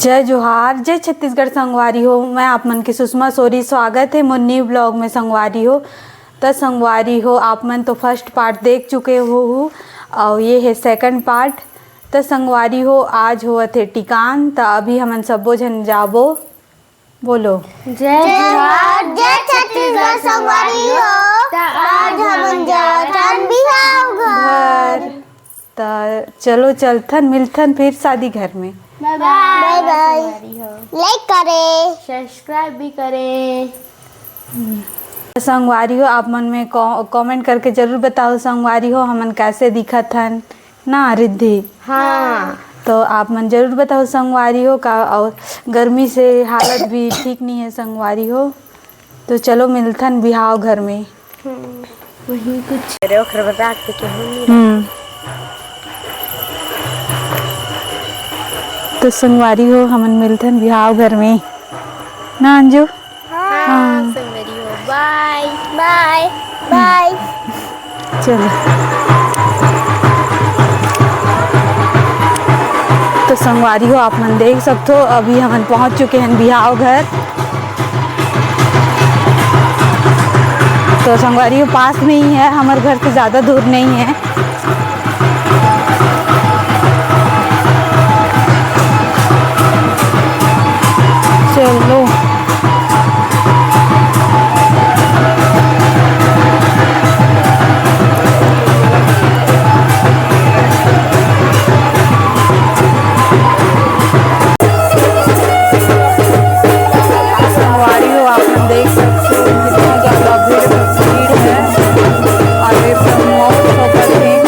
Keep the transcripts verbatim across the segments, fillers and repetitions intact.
जय जोहार, जय छत्तीसगढ़ संगवारी हो। मैं आप मन के सुषमा सोरी, स्वागत हे मोर न्यू ब्लॉग में संगवारी हो। त संगवारी हो, आप मन तो फर्स्ट पार्ट देख चुके हो, अउ ये हे सेकंड पार्ट। त संगवारी हो, आज होवत हे टिकान, त अभी हमन सब्बो झन जाबो। बोलो। जय जोहार, जय छत्तीसगढ़ संगवारी हो। त आज हमन जाथन बिहाव घर। त चलो चलथन, मिलथन फिर शादी घर में। बाय बाय। बाय बाय। संगवारी हो। लाइक करें। सब्सक्राइब भी करें। संगवारी हो, आप मन में कॉ-, कमेंट करके जरूर बताओ संगवारी हो, हमन कैसे दिखत हन ना रिद्धि। हाँ। तो आप मन जरूर बताओ संगवारी हो का, अउ गर्मी से हालत भी ठीक नहीं है संगवारी हो। तो चलो मिलथन बिहाव घर में। हम्म, वही कुछ। अरे ओखर बता के कहूँ नहीं। हम्म। तो संगवारी हो, हमन मिलथन बिहाव घर में ना अंजू? हाँ, हाँ। संगवारी हो, बाय। बाय। बाय। चलो। तो संगवारी हो, आप मन देख सकथो, अभी हमन पहुंच चुके हैं बिहाव घर। तो संगवारी हो, पास में ही है, हमर घर से ज्यादा दूर नहीं है। चलो। संगवारी हो, आप मन देख सकते हो कितना ज्यादा भीड़, भीड़ है। और ये सब मौत होकर के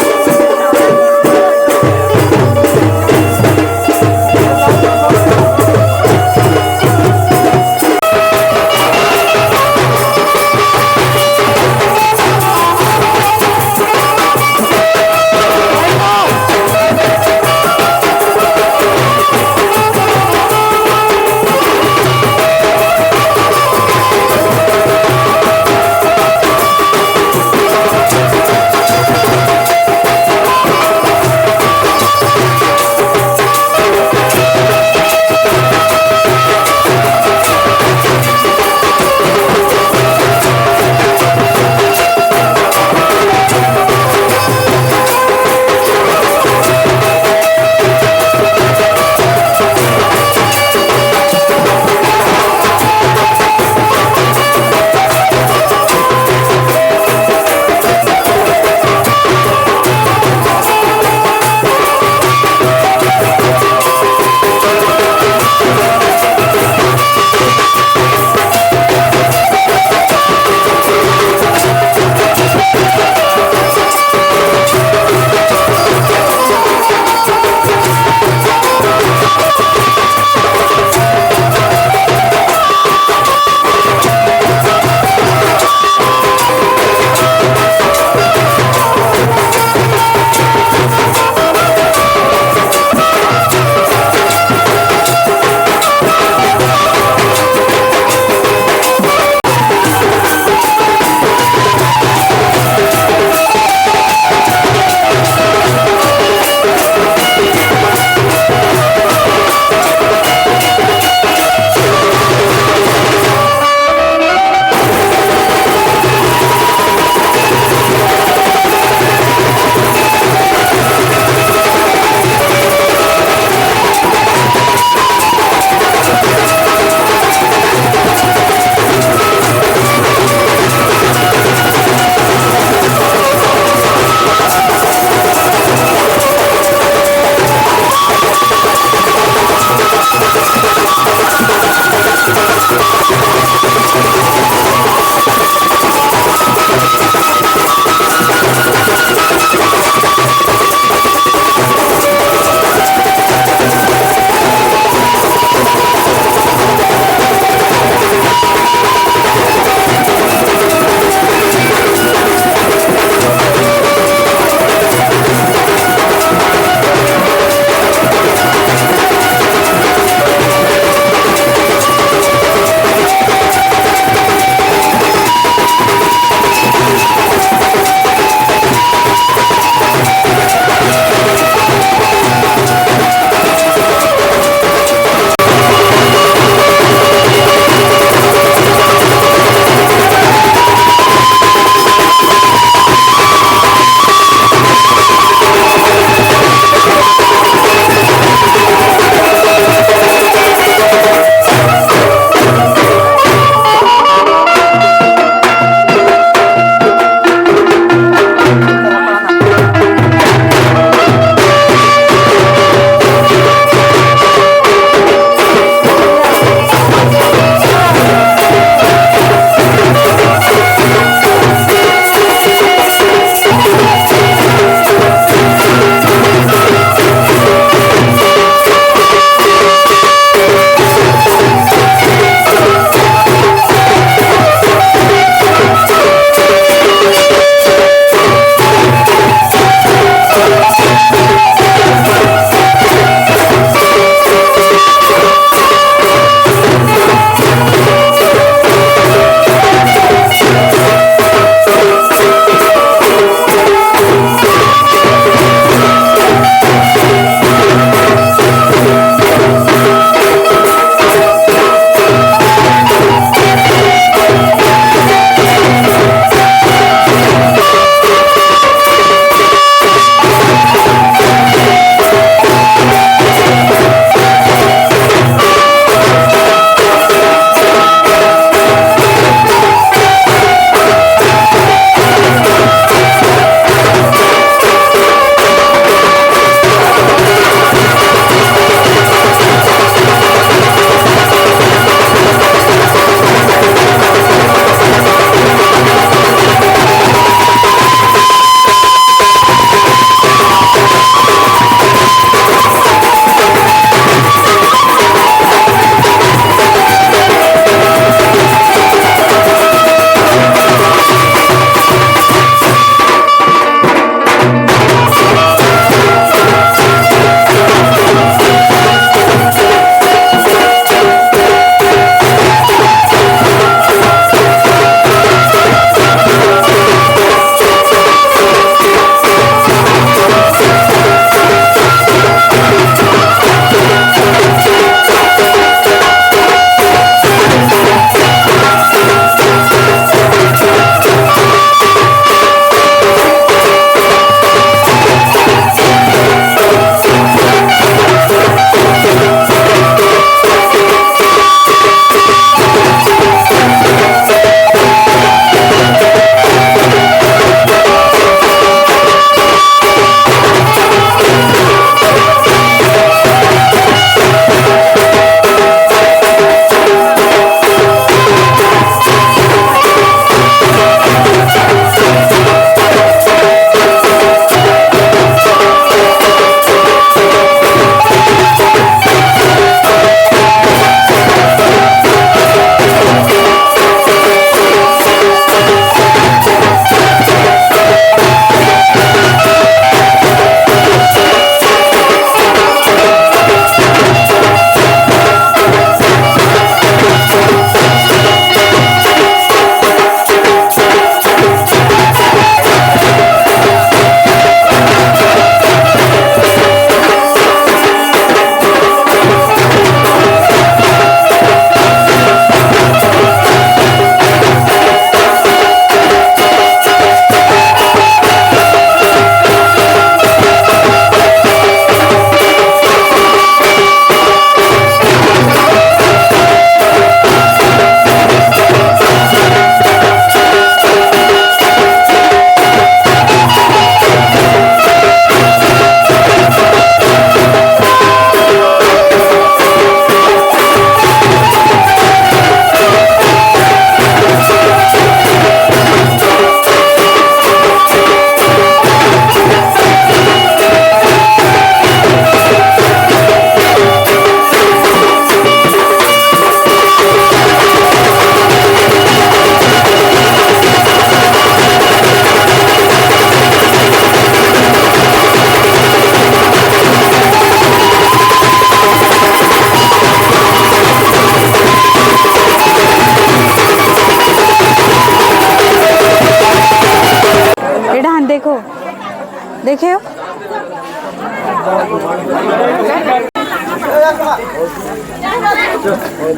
देखे हो?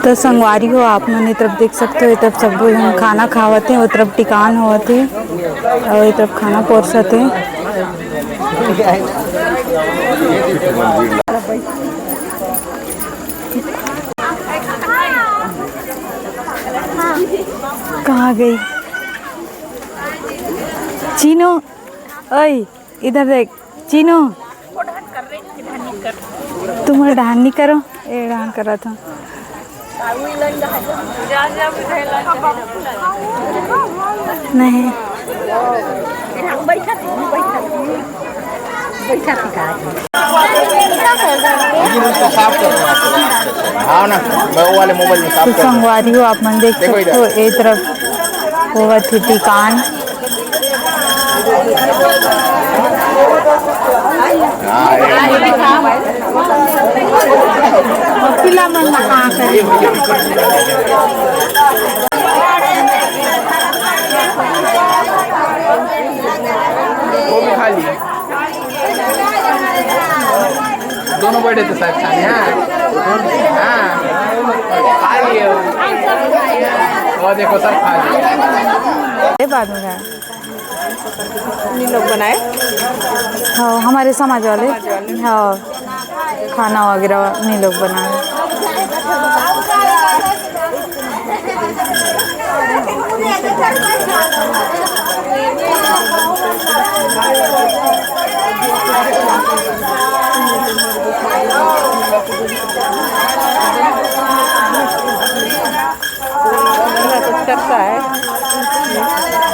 तो संगवारी हो, आप मन ए तरफ देख सकते हो, ए तरफ सब्बो झन खाना खावत हे, ओ तरफ टिकान होवत हे, अउ ए तरफ खाना परोसत हे। कहाँ गई चीनू? ओए, इधर देख चीनू, तुम डहान नहीं करो, ए डहान करो तुम। नहीं। हाँ ना, मैं वो वाले मोबाइल में साफ तो कर दूँ। संगवारी हो, आप मन देख सकते हो, ए तरफ होवत हे टिकान। वो भी खा लिए। दोनों बैठे थे साहब खाने, हाँ। हाँ। खा लिए। वो देखो, सब खा लिए। ये बाद में खाया। नी लोग बनाए। हाँ, हमारे समाज वाले। समाज वाले। हाँ, खाना वगैरह नी लोग बनाए। ना, कुछ करता है।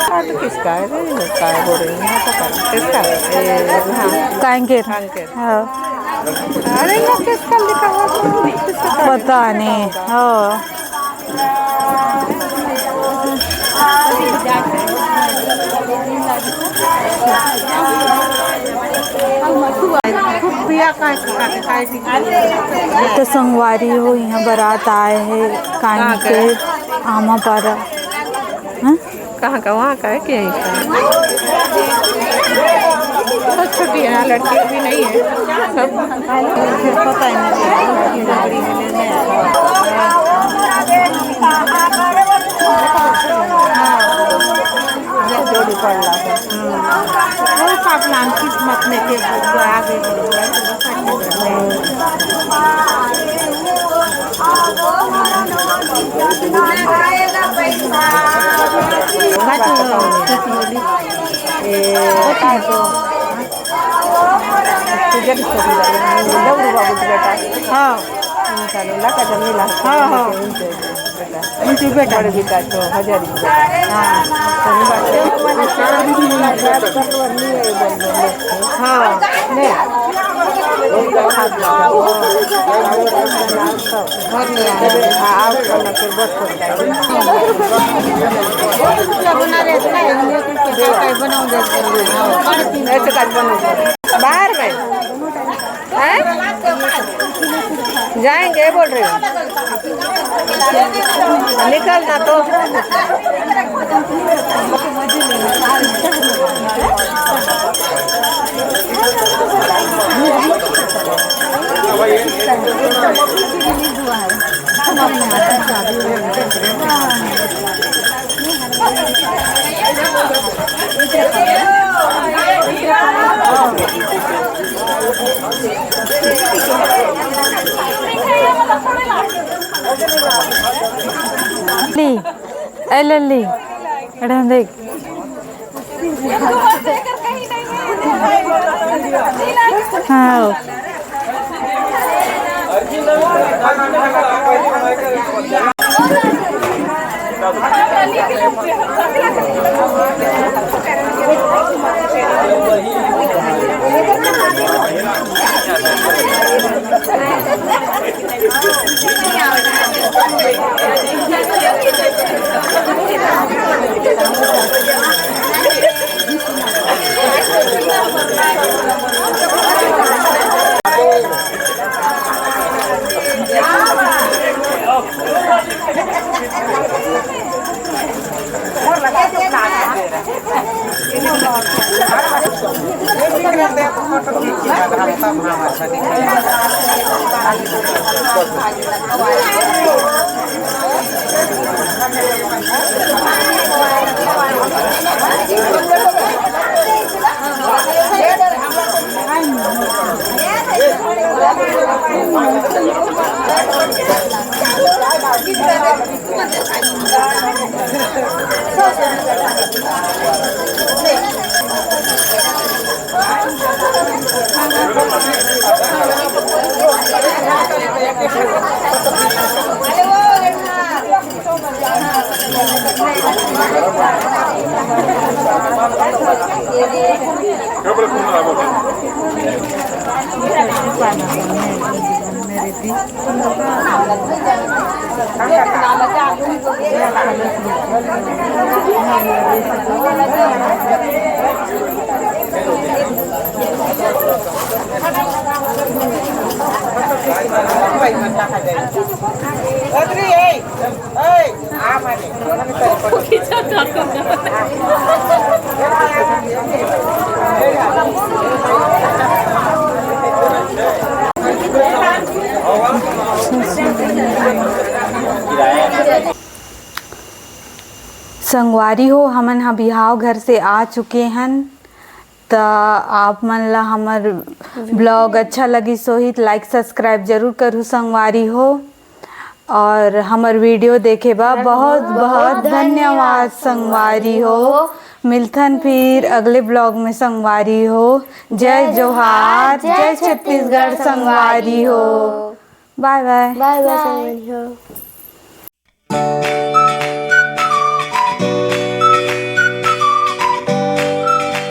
हाँ, तो किसका है? नहीं, लोग का है, बोल रही हूँ, पता नहीं। किसका है? ए, हाँ। कांकेर। कांकेर। हाँ। अरे, ये किसका लिखा हुआ है? किसका पता नहीं। हाँ। तो संगवारी हो, यहाँ बारात आए हे कांकेर आमापारा। हाँ? कहाँ का? वहाँ का है क्या? बहुत छोटी है ना, लड़की अभी नहीं है। सब पता ही नहीं। जोड़ी पड़ला है। हम्म। वो का plan किस्मत में के आगे बढ़ गया। हाँ। हाँ, हाँ। उनके बेटा। बड़े बेटा तो हजार ही बेटा। हाँ। हाँ, ले। घर ले आए। हाँ, आओ, खाना फिर बस कर जाएगी। पूरा बना रहे थे, हम लोग के क्या क्या बनाओ दे। ऐसे काट बनो। बाहर में। हैं? जाएंगे बोल रहे हो? निकल ना तो। ली, ए लल्ली, अरे देख। हाँ। संगवारी हो, हमन ह बिहाव घर से आ चुके हन, त आप मन ला हमर ब्लॉग अच्छा लगिस होही त लाइक सब्सक्राइब जरूर करहु संगवारी हो। और हमर वीडियो देखे बर बहुत बहुत धन्यवाद संगवारी हो। मिलथन फिर अगले ब्लॉग में संगवारी हो। जय जोहार, जय छत्तीसगढ़ संगवारी हो। बाय बाय। बाय बाय संगवारी हो।